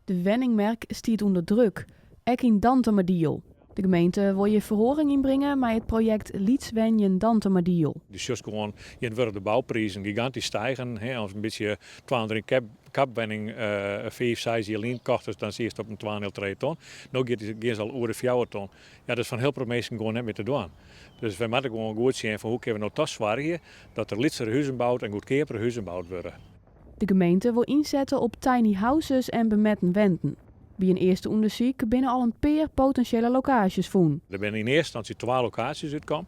De wenningmerk stiet ûnder druk, ek yn Dantumadiel. De gemeente wol hjir feroaring yn bringe mei it projekt Lyts Wenjen Dantumadiel. Do sjochst gewoan tsjintwurdich de bouprizen gigantysk stigen. As in bytsje twa-en-drie kapwenning 5, 6 jier lyn kocht is, dan sietst op in twaenheal, trije ton. No giet gean se al oer de fjouwer ton. Ja, dat is foar in hiel protte minsken gewoan net mear te dwaan. Dus wy moatte gewoan goed sjen fan hoe kinne we no toch soargje dat der lytsere huzen boud en goedkeapere huzen boud wurde. De gemeente wol ynsette op tiny houses en besmette wenten. By in earste ûndersyk binne al in pear potinsjele lokaasjes fûn. Der binne yn earste ynstânsje twa lokaasjes útkommen.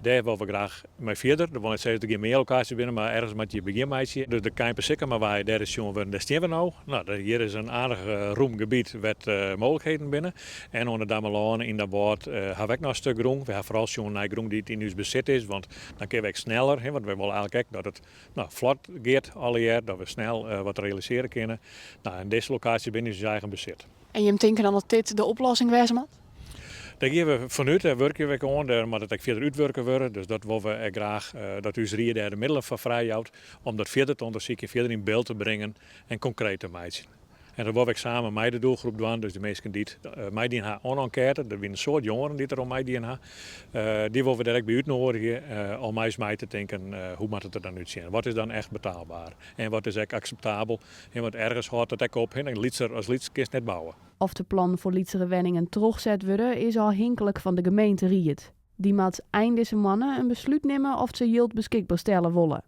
Dêr wolle we graach mei fierder. Dat wol net sizze dat der gjin mear lokaasjes binne, mar ergens moatte je begjin meitsje. Dus de Keimpe Sikkemawei, dêr is sjoen wurden, dêr stean we no. No, hjir is in aardich rûm gebiet wêr't mooglikheden binne. En oan de Dammelâne yn Damwâld ha we ek noch in stik grûn. We ha foaral sjoen nei grûn dy't yn ús besit is, want dan kinne we ek sneller, want wy wolle eigentlik ek dat it no, flot giet allegear, dat we snel wat realisearje kinne. No, en dizze lokaasje binne yn ús eigen besit. En jim tinke dan dat dit de oplossing wêze moat? Dêr gean we fanút, dêr wurkje we ek oan. Dêr moat it ek fierder útwurke wurde. Dus dat wolle we ek graach dat ús rie dêr de middelen foar frijjout om dat fierder te ûndersykjen, fierder yn byld te bringen en konkreet te meitsjen. En dat wolle we ek samen mei de doelgroep dwaan, dus de minsken dy't meidien ha oan de enkête, der wiene in soad jongeren dy't der oan meidien ha, dy wolle we dêr ek by útnoadigje om mei ús mei te tinken hoe moat it der dan útsjen, wat is dan echt betaalber en wat is ek akseptabel, want ergens hâldt it ek op, lytser as lyts kinst net bouwe. Oft de plannen foar lytsere wenningen trochset wurde, is ôfhinklik fan de gemeenteried. Dy moat ein dizze moanne in beslút nimme oft se jild beskikber stelle wolle.